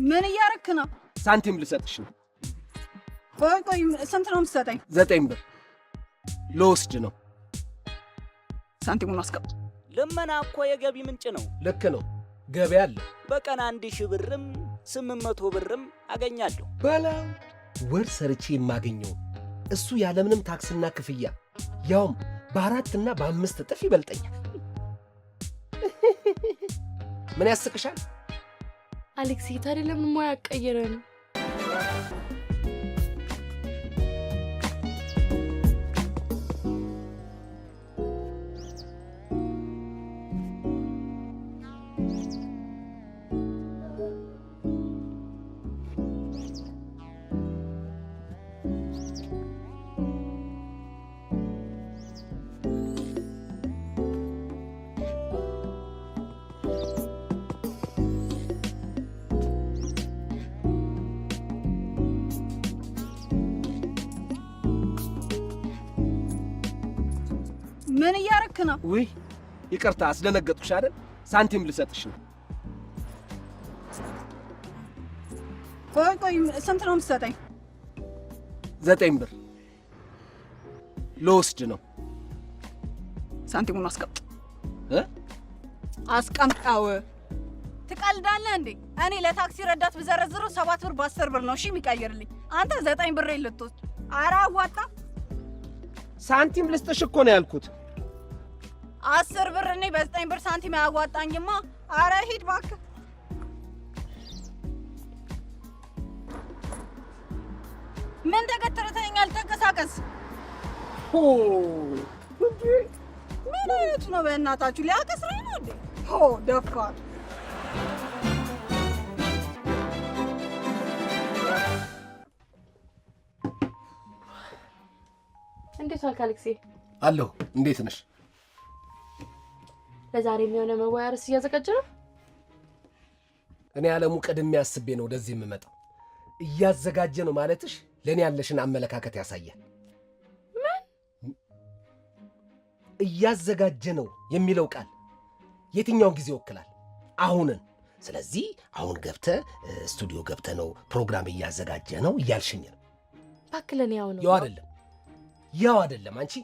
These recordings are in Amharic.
ምን እያረክ ነው? ሳንቲም ልሰጥሽ ነው። ቆይ ቆይ፣ ስንት ነው የምትሰጠኝ? 9 ብር ልወስድ ነው። ሳንቲሙን አስቀምጥ። ልመና እኮ የገቢ ምንጭ ነው። ልክ ነው። ገቢ አለ። በቀን 1000 ብርም 800 ብርም አገኛለሁ። በላው፣ ወር ሰርቼ የማገኘው እሱ ያለምንም ታክስና ክፍያ ያውም በአራትና በአምስት እጥፍ ይበልጠኛል። ምን ያስቅሻል? አሌክስ፣ ታዲያ ለምን ሙያ አቀየረን? ምን እያረክ ነው? ውይ ይቅርታ፣ አስደነገጥኩሽ አይደል? ሳንቲም ልሰጥሽ ነው። ቆይ ቆይ፣ ስንት ነው የምትሰጠኝ? 9 ብር ልወስድ ነው። ሳንቲሙን አስቀምጥ። እ? አስቀምጠው። ትቀልዳለህ እንዴ? እኔ ለታክሲ ረዳት ብዘረዝረው 7 ብር በ10 ብር ነው እሺ የሚቀይርልኝ። አንተ 9 ብር ልትወስድ? ኧረ አዋጣም። ሳንቲም ልስጥሽ እኮ ነው ያልኩት። 10 ብር እኔ በ9 ብር ሳንቲም አያዋጣኝማ። ኧረ ሂድ እባክህ። ምን ተገትረተኛል? ተንቀሳቀስ። ሆ እንዴ! ምን አይነቱ ነው? በእናታችሁ ሊያከስረኝ ነው እንዴ? ሆ ደፋር። እንዴት ዋልክ አሌክሴ? አለሁ። እንዴት ነሽ? ለዛሬ የሚሆነ መወያያ ርዕስ እያዘጋጀ ነው። እኔ አለሙ ቀድሜ አስቤ ነው ወደዚህ የምመጣው። እያዘጋጀ ነው ማለትሽ ለእኔ ያለሽን አመለካከት ያሳያል። ምን? እያዘጋጀ ነው የሚለው ቃል የትኛውን ጊዜ ይወክላል? አሁንን። ስለዚህ አሁን ገብተ ስቱዲዮ ገብተ ነው ፕሮግራም እያዘጋጀ ነው እያልሽኝ ነው። እባክህ ለእኔ ያው ነው። ያው አይደለም፣ ያው አይደለም። አንቺ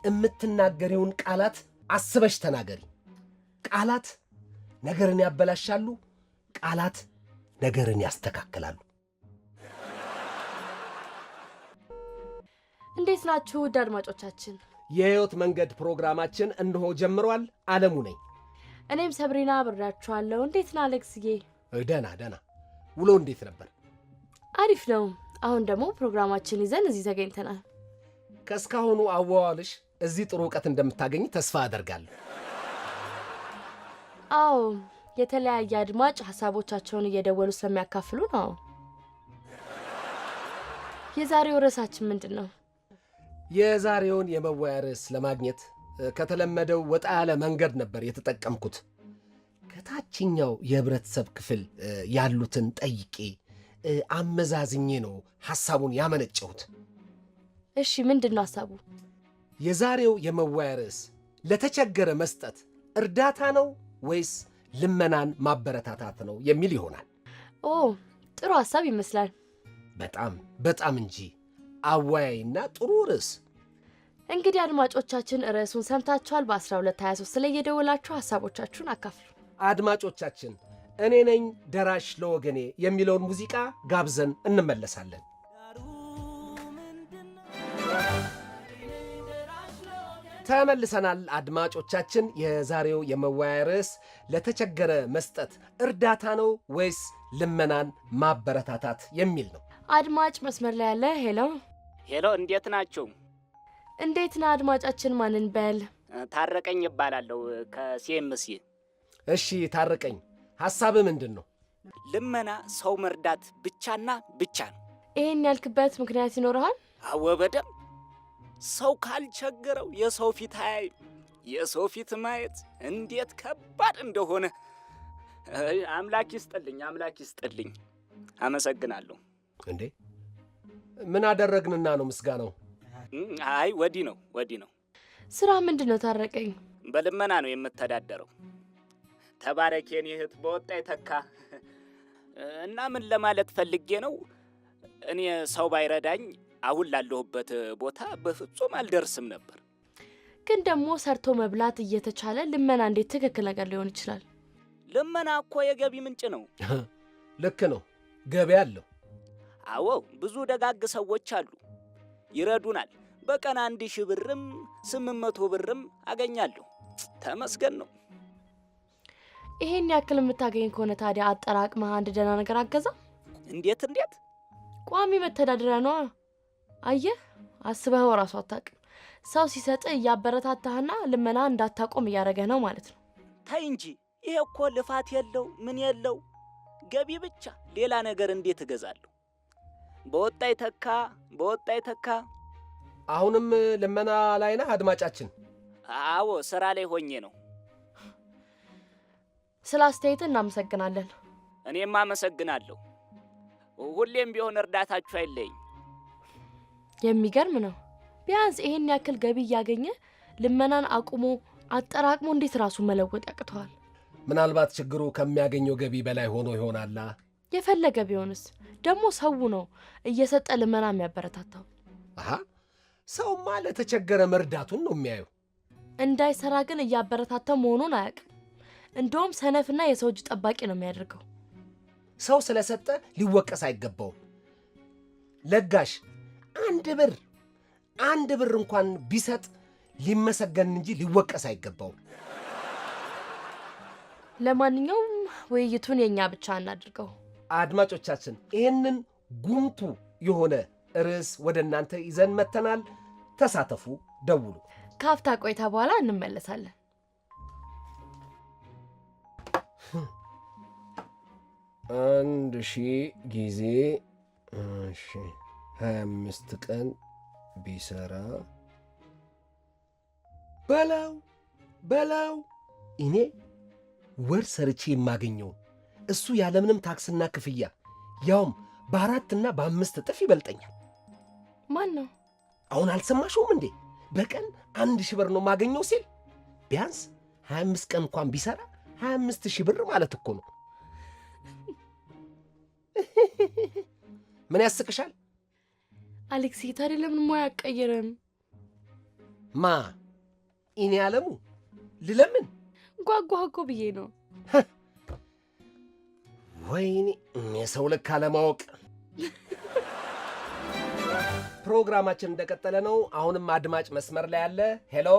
የምትናገሪውን ቃላት አስበሽ ተናገሪ። ቃላት ነገርን ያበላሻሉ፣ ቃላት ነገርን ያስተካክላሉ። እንዴት ናችሁ ውድ አድማጮቻችን? የህይወት መንገድ ፕሮግራማችን እነሆ ጀምሯል። አለሙ ነኝ። እኔም ሰብሪና አብሬያችኋለሁ። እንዴት ነህ አሌክስዬ? ደህና ደህና። ውሎ እንዴት ነበር? አሪፍ ነው። አሁን ደግሞ ፕሮግራማችን ይዘን እዚህ ተገኝተናል። ከእስካሁኑ አዋዋልሽ እዚህ ጥሩ እውቀት እንደምታገኝ ተስፋ አደርጋለሁ። አዎ፣ የተለያየ አድማጭ ሀሳቦቻቸውን እየደወሉ ስለሚያካፍሉ ነው። የዛሬው ርዕሳችን ምንድን ነው? የዛሬውን የመወያያ ርዕስ ለማግኘት ከተለመደው ወጣ ያለ መንገድ ነበር የተጠቀምኩት። ከታችኛው የህብረተሰብ ክፍል ያሉትን ጠይቄ አመዛዝኜ ነው ሐሳቡን ያመነጨሁት። እሺ፣ ምንድን ነው ሀሳቡ? የዛሬው የመወያያ ርዕስ ለተቸገረ መስጠት እርዳታ ነው ወይስ ልመናን ማበረታታት ነው የሚል ይሆናል። ኦ፣ ጥሩ ሀሳብ ይመስላል። በጣም በጣም እንጂ፣ አወያይና ጥሩ ርዕስ። እንግዲህ አድማጮቻችን ርዕሱን ሰምታችኋል። በ1223 ላይ እየደወላችሁ ሀሳቦቻችሁን አካፍሉ። አድማጮቻችን፣ እኔ ነኝ ደራሽ ለወገኔ የሚለውን ሙዚቃ ጋብዘን እንመለሳለን። ተመልሰናል። አድማጮቻችን፣ የዛሬው የመወያያ ርዕስ ለተቸገረ መስጠት እርዳታ ነው ወይስ ልመናን ማበረታታት የሚል ነው። አድማጭ መስመር ላይ ያለ፣ ሄሎ። ሄሎ፣ እንዴት ናችሁ? እንዴት ነህ አድማጫችን? ማን እንበል? ታረቀኝ እባላለሁ ከሲኤምሲ። እሺ ታረቀኝ፣ ሐሳብህ ምንድን ነው? ልመና ሰው መርዳት ብቻና ብቻ ነው። ይሄን ያልክበት ምክንያት ይኖርሃል? አወ በደምብ። ሰው ካልቸገረው የሰው ፊት አያይም። የሰው ፊት ማየት እንዴት ከባድ እንደሆነ አምላክ ይስጥልኝ፣ አምላክ ይስጥልኝ። አመሰግናለሁ። እንዴ፣ ምን አደረግንና ነው ምስጋናው? አይ ወዲህ ነው፣ ወዲህ ነው። ስራ ምንድን ነው ታረቀኝ? በልመና ነው የምተዳደረው። ተባረክ የኔ እህት፣ በወጣ የተካ። እና ምን ለማለት ፈልጌ ነው፣ እኔ ሰው ባይረዳኝ አሁን ላለሁበት ቦታ በፍጹም አልደርስም ነበር። ግን ደግሞ ሰርቶ መብላት እየተቻለ ልመና እንዴት ትክክል ነገር ሊሆን ይችላል? ልመና እኮ የገቢ ምንጭ ነው። ልክ ነው፣ ገቢ አለው። አዎ፣ ብዙ ደጋግ ሰዎች አሉ፣ ይረዱናል። በቀን 1000 ብርም 800 ብርም አገኛለሁ። ተመስገን ነው። ይሄን ያክል የምታገኝ ከሆነ ታዲያ አጠራቅመህ አንድ ደህና ነገር አገዛ። እንዴት እንዴት? ቋሚ መተዳደሪያ ነዋ። አየህ፣ አስበኸው እራሱ አታውቅም። ሰው ሲሰጥህ እያበረታታህና ልመና እንዳታቆም እያደረገህ ነው ማለት ነው። ተይ እንጂ፣ ይሄ እኮ ልፋት የለው ምን የለው ገቢ ብቻ። ሌላ ነገር እንዴት እገዛለሁ? በወጣ ይተካ፣ በወጣ ይተካ። አሁንም ልመና ላይ ነህ አድማጫችን? አዎ፣ ስራ ላይ ሆኜ ነው። ስለ አስተያየት እናመሰግናለን። እኔም አመሰግናለሁ። ሁሌም ቢሆን እርዳታችሁ አይለይኝ። የሚገርም ነው። ቢያንስ ይሄን ያክል ገቢ እያገኘ ልመናን አቁሞ አጠራቅሞ እንዴት ራሱን መለወጥ ያቅተዋል? ምናልባት ችግሩ ከሚያገኘው ገቢ በላይ ሆኖ ይሆናላ። የፈለገ ቢሆንስ ደግሞ ሰው ነው እየሰጠ ልመና የሚያበረታታው። አሃ፣ ሰውማ ለተቸገረ መርዳቱን ነው የሚያየው። እንዳይሰራ ግን እያበረታታው መሆኑን አያውቅም። እንደውም ሰነፍና የሰው እጅ ጠባቂ ነው የሚያደርገው። ሰው ስለሰጠ ሊወቀስ አይገባውም። ለጋሽ 1 ብር 1 ብር እንኳን ቢሰጥ ሊመሰገን እንጂ ሊወቀስ አይገባውም። ለማንኛውም ውይይቱን የእኛ ብቻ እናድርገው። አድማጮቻችን፣ ይህንን ጉምቱ የሆነ ርዕስ ወደ እናንተ ይዘን መጥተናል። ተሳተፉ፣ ደውሉ። ከአፍታ ቆይታ በኋላ እንመለሳለን። 1000 ጊዜ እሺ፣ 25 ቀን ቢሰራ በላው በላው፣ እኔ ወር ሰርቼ የማገኘው እሱ ያለምንም ታክስና ክፍያ ያውም በአራትና በአምስት እጥፍ ይበልጠኛል። ማን ነው? አሁን አልሰማሽውም እንዴ? በቀን 1000 ብር ነው የማገኘው ሲል ቢያንስ 25 ቀን እንኳን ቢሰራ 25,000 ብር ማለት እኮ ነው። ምን ያስቅሻል? አሌክስ፣ ታዲያ ለምን ሙያ አትቀይርም? ማ እኔ አለሙ ልለምን? ጓጓህ እኮ ብዬ ነው። ወይኔ የሰው ልክ አለማወቅ። ፕሮግራማችን እንደቀጠለ ነው። አሁንም አድማጭ መስመር ላይ አለ። ሄሎ።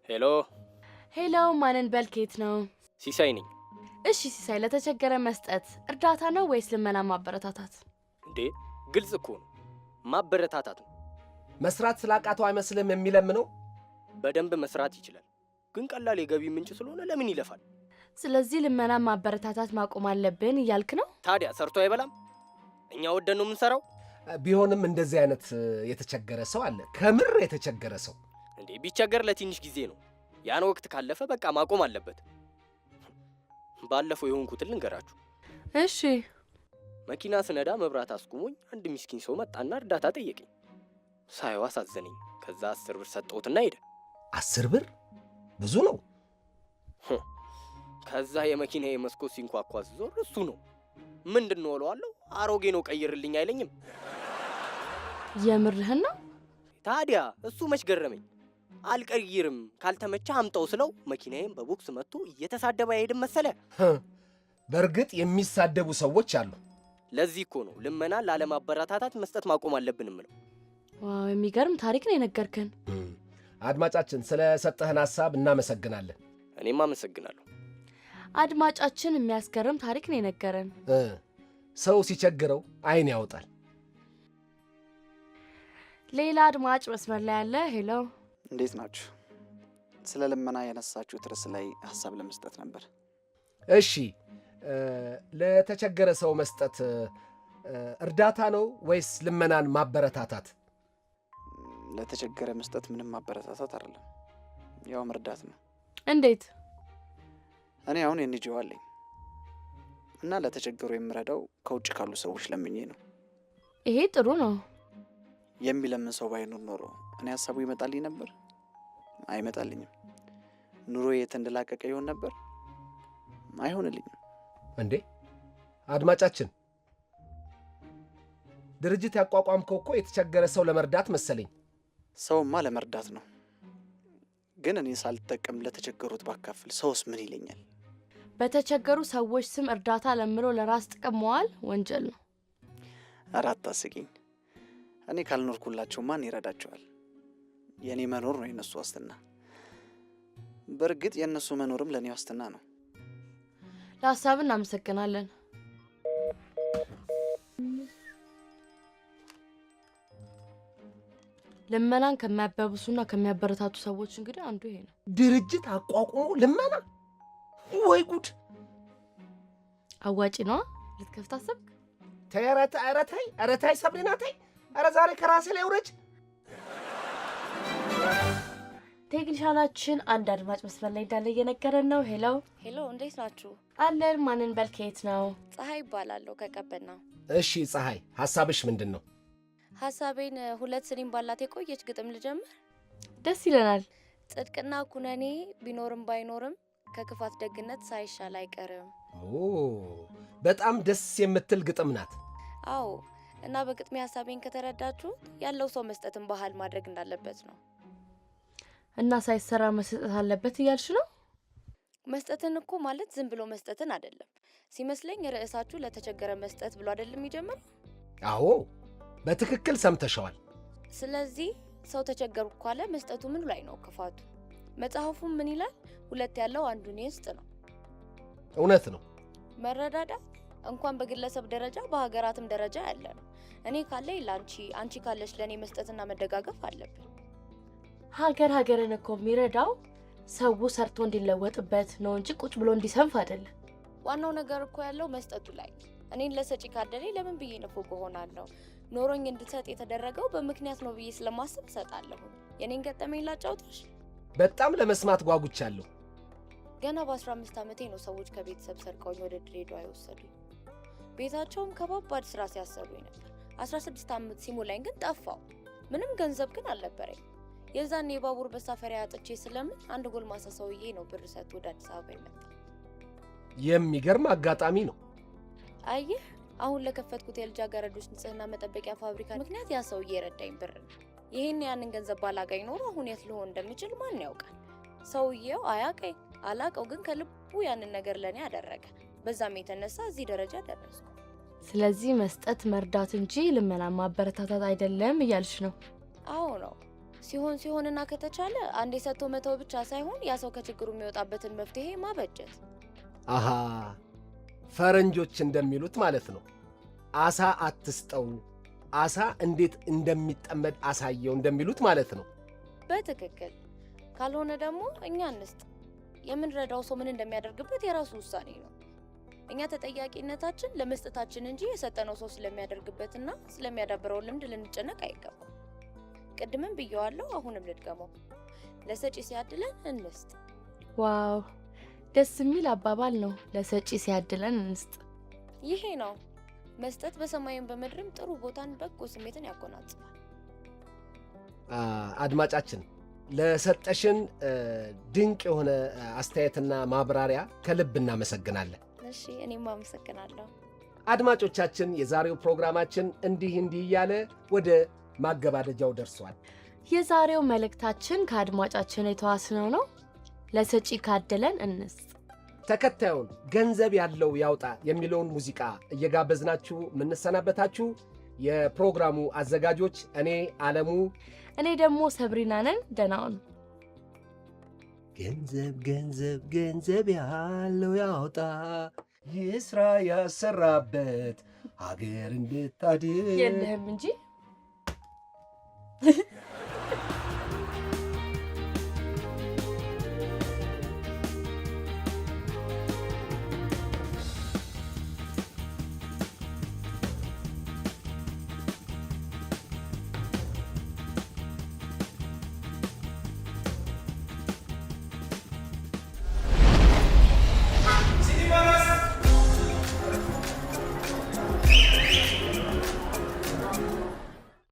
ሄሎ። ሄሎ፣ ማን እንበል ከየት ነው? ሲሳይ ነኝ። እሺ ሲሳይ፣ ለተቸገረ መስጠት እርዳታ ነው ወይስ ልመና ማበረታታት? እንዴ፣ ግልጽ እኮ ነው፣ ማበረታታት ነው። መስራት ስላቃተው አይመስልም የሚለምነው? በደንብ መስራት ይችላል፣ ግን ቀላል የገቢ ምንጭ ስለሆነ ለምን ይለፋል? ስለዚህ ልመና ማበረታታት ማቆም አለብን እያልክ ነው? ታዲያ ሰርቶ አይበላም? እኛ ወደን ነው የምንሰራው። ቢሆንም እንደዚህ አይነት የተቸገረ ሰው አለ፣ ከምር የተቸገረ ሰው። እንዴ፣ ቢቸገር ለትንሽ ጊዜ ነው። ያን ወቅት ካለፈ በቃ ማቆም አለበት። ባለፈው የሆንኩትን ልንገራችሁ። እሺ። መኪና ስነዳ መብራት አስቁሞኝ አንድ ምስኪን ሰው መጣና እርዳታ ጠየቀኝ። ሳየው አሳዘነኝ። ከዛ 10 ብር ሰጠሁትና ሄደ። 10 ብር ብዙ ነው። ከዛ የመኪና መስኮት ሲንኳኳ ስዞር እሱ ነው። ምንድን ነው እለዋለሁ። አሮጌ ነው ቀይርልኝ አይለኝም። የምርህን ነው? ታዲያ እሱ መች ገረመኝ። አልቀይርም ካልተመቸ አምጣው ስለው መኪናዬን በቦክስ መጥቶ እየተሳደበ አይሄድም መሰለ። በእርግጥ የሚሳደቡ ሰዎች አሉ። ለዚህ እኮ ነው ልመና ላለማበረታታት መስጠት ማቆም አለብን እምለው። Wow፣ የሚገርም ታሪክ ነው የነገርከን። አድማጫችን፣ ስለሰጠህን ሀሳብ እናመሰግናለን። እኔም አመሰግናለሁ። አድማጫችን የሚያስገርም ታሪክ ነው የነገረን። ሰው ሲቸግረው አይን ያወጣል። ሌላ አድማጭ መስመር ላይ አለ። ሄሎ። እንዴት ናችሁ? ስለ ልመና ያነሳችሁት ርዕስ ላይ ሀሳብ ለመስጠት ነበር። እሺ፣ ለተቸገረ ሰው መስጠት እርዳታ ነው ወይስ ልመናን ማበረታታት? ለተቸገረ መስጠት ምንም ማበረታታት አይደለም፣ ያው መርዳት ነው። እንዴት? እኔ አሁን NGO አለኝ እና ለተቸገሩ የምረዳው ከውጭ ካሉ ሰዎች ለምኜ ነው። ይሄ ጥሩ ነው። የሚለምን ሰው ባይኖር ኖሮ እኔ ሀሳቡ ይመጣልኝ ነበር? አይመጣልኝም። ኑሮ የተንደላቀቀ ይሆን ነበር? አይሆንልኝም። እንዴ አድማጫችን፣ ድርጅት ያቋቋምከው እኮ የተቸገረ ሰው ለመርዳት መሰለኝ። ሰውማ ለመርዳት ነው። ግን እኔ ሳልጠቀም ለተቸገሩት ባካፍል ሰውስ ምን ይለኛል? በተቸገሩ ሰዎች ስም እርዳታ ለምኖ ለራስ ጥቅም መዋል ወንጀል ነው። ኧረ አታስቂኝ። እኔ ካልኖርኩላቸው ማን ይረዳቸዋል? የእኔ መኖር ነው የእነሱ ዋስትና። በእርግጥ የእነሱ መኖርም ለእኔ ዋስትና ነው። ለሀሳብ እናመሰግናለን። ልመናን ከሚያባብሱና ከሚያበረታቱ ሰዎች እንግዲህ አንዱ ይሄ ነው። ድርጅት አቋቁሞ ልመና? ወይ ጉድ! አዋጪ ነዋ። ልትከፍት አሰብክ? ተይ፣ ኧረ ተይ፣ ኧረ ተይ፣ ኧረ ተይ ሰብሪና ተይ! ኧረ ዛሬ ከራሴ ላይ ውረጅ። ቴክኒሻናችን አንድ አድማጭ መስመር ላይ እንዳለ እየነገረን ነው። ሄሎ ሄሎ፣ እንዴት ናችሁ? አለን። ማንን በል ከየት ነው? ፀሐይ እባላለሁ ከቀበና። እሺ ፀሐይ፣ ሀሳብሽ ምንድን ነው? ሀሳቤን ሁለት ስኒኝ ባላት የቆየች ግጥም ልጀምር። ደስ ይለናል። ጽድቅና ኩነኔ ቢኖርም ባይኖርም ከክፋት ደግነት ሳይሻል አይቀርም። ኦ፣ በጣም ደስ የምትል ግጥም ናት። አዎ፣ እና በግጥሜ ሀሳቤን ከተረዳችሁት ያለው ሰው መስጠትን ባህል ማድረግ እንዳለበት ነው። እና ሳይሰራ መሰጠት አለበት እያልሽ ነው? መስጠትን እኮ ማለት ዝም ብሎ መስጠትን አይደለም። ሲመስለኝ ርዕሳችሁ ለተቸገረ መስጠት ብሎ አይደለም የሚጀምረው? አዎ፣ በትክክል ሰምተሸዋል። ስለዚህ ሰው ተቸገርኩ ካለ መስጠቱ ምኑ ላይ ነው ክፋቱ? መጽሐፉ ምን ይላል? ሁለት ያለው አንዱን ይስጥ ነው። እውነት ነው። መረዳዳት እንኳን በግለሰብ ደረጃ በሀገራትም ደረጃ ያለ ነው። እኔ ካለኝ ለአንቺ፣ አንቺ ካለሽ ለእኔ መስጠትና መደጋገፍ አለብን። ሀገር ሀገርን እኮ የሚረዳው ሰው ሰርቶ እንዲለወጥበት ነው እንጂ ቁጭ ብሎ እንዲሰንፍ አይደለም። ዋናው ነገር እኮ ያለው መስጠቱ ላይ። እኔን ለሰጪ ካደለኝ ለምን ብዬ ንፉግ እሆናለሁ? ኖሮኝ እንድሰጥ የተደረገው በምክንያት ነው ብዬ ስለማስብ እሰጣለሁ። የኔን ገጠመኝ ላጫውትሽ? በጣም ለመስማት ጓጉቻለሁ። ገና በ15 ዓመቴ ነው ሰዎች ከቤተሰብ ሰርቀውኝ ወደ ድሬዳዋ የወሰዱኝ። ቤታቸውም ከባባድ ስራ ሲያሰሩኝ ነበር። 16 ዓመት ሲሞላኝ ግን ጠፋው። ምንም ገንዘብ ግን አልነበረኝ። የዛኔ የባቡር መሳፈሪያ አጥቼ ስለምን አንድ ጎልማሳ ሰውዬ ነው ብር ሰጥቶ ወደ አዲስ አበባ የመጣ። የሚገርም አጋጣሚ ነው። አየህ፣ አሁን ለከፈትኩት የልጃገረዶች ንጽህና መጠበቂያ ፋብሪካ ምክንያት ያ ሰውዬ የረዳኝ ብር ነው። ይሄን ያንን ገንዘብ ባላገኝ ኖሮ አሁን የት ልሆን እንደምችል ማን ያውቃል? ሰውዬው አያቀኝ አላቀው፣ ግን ከልቡ ያንን ነገር ለኔ አደረገ። በዛም የተነሳ እዚህ ደረጃ ደረስኩ። ስለዚህ መስጠት መርዳት እንጂ ልመና ማበረታታት አይደለም እያልሽ ነው? አዎ ነው። ሲሆን ሲሆንና ከተቻለ አንዴ ሰጥቶ መተው ብቻ ሳይሆን ያ ሰው ከችግሩ የሚወጣበትን መፍትሄ ማበጀት። አሃ፣ ፈረንጆች እንደሚሉት ማለት ነው። አሳ አትስጠው፣ አሳ እንዴት እንደሚጠመድ አሳየው እንደሚሉት ማለት ነው። በትክክል። ካልሆነ ደግሞ እኛ እንስጥ። የምንረዳው ሰው ምን እንደሚያደርግበት የራሱ ውሳኔ ነው። እኛ ተጠያቂነታችን ለመስጠታችን እንጂ የሰጠነው ሰው ስለሚያደርግበትና ስለሚያዳብረው ልምድ ልንጨነቅ አይገባም። ቅድምም ብየዋለሁ፣ አሁንም ልድገመው። ለሰጪ ሲያድለን እንስጥ። Wow፣ ደስ የሚል አባባል ነው። ለሰጪ ሲያድለን እንስጥ። ይሄ ነው መስጠት። በሰማይም በምድርም ጥሩ ቦታን፣ በጎ ስሜትን ያጎናጽፋል። አድማጫችን ለሰጠሽን ድንቅ የሆነ አስተያየትና ማብራሪያ ከልብ እናመሰግናለን። እሺ፣ እኔም አመሰግናለሁ። አድማጮቻችን፣ የዛሬው ፕሮግራማችን እንዲህ እንዲህ እያለ ወደ ማገባደጃው ደርሷል። የዛሬው መልእክታችን ከአድማጫችን የተዋስነው ነው። ለሰጪ ካደለን እንስጥ። ተከታዩን ገንዘብ ያለው ያውጣ የሚለውን ሙዚቃ እየጋበዝናችሁ የምንሰናበታችሁ የፕሮግራሙ አዘጋጆች እኔ አለሙ፣ እኔ ደግሞ ሰብሪና ነን። ደህና ሁኑ። ገንዘብ ገንዘብ ገንዘብ ያለው ያውጣ፣ ይስራ ያሰራበት ሀገር እንድታድግ። የለህም እንጂ።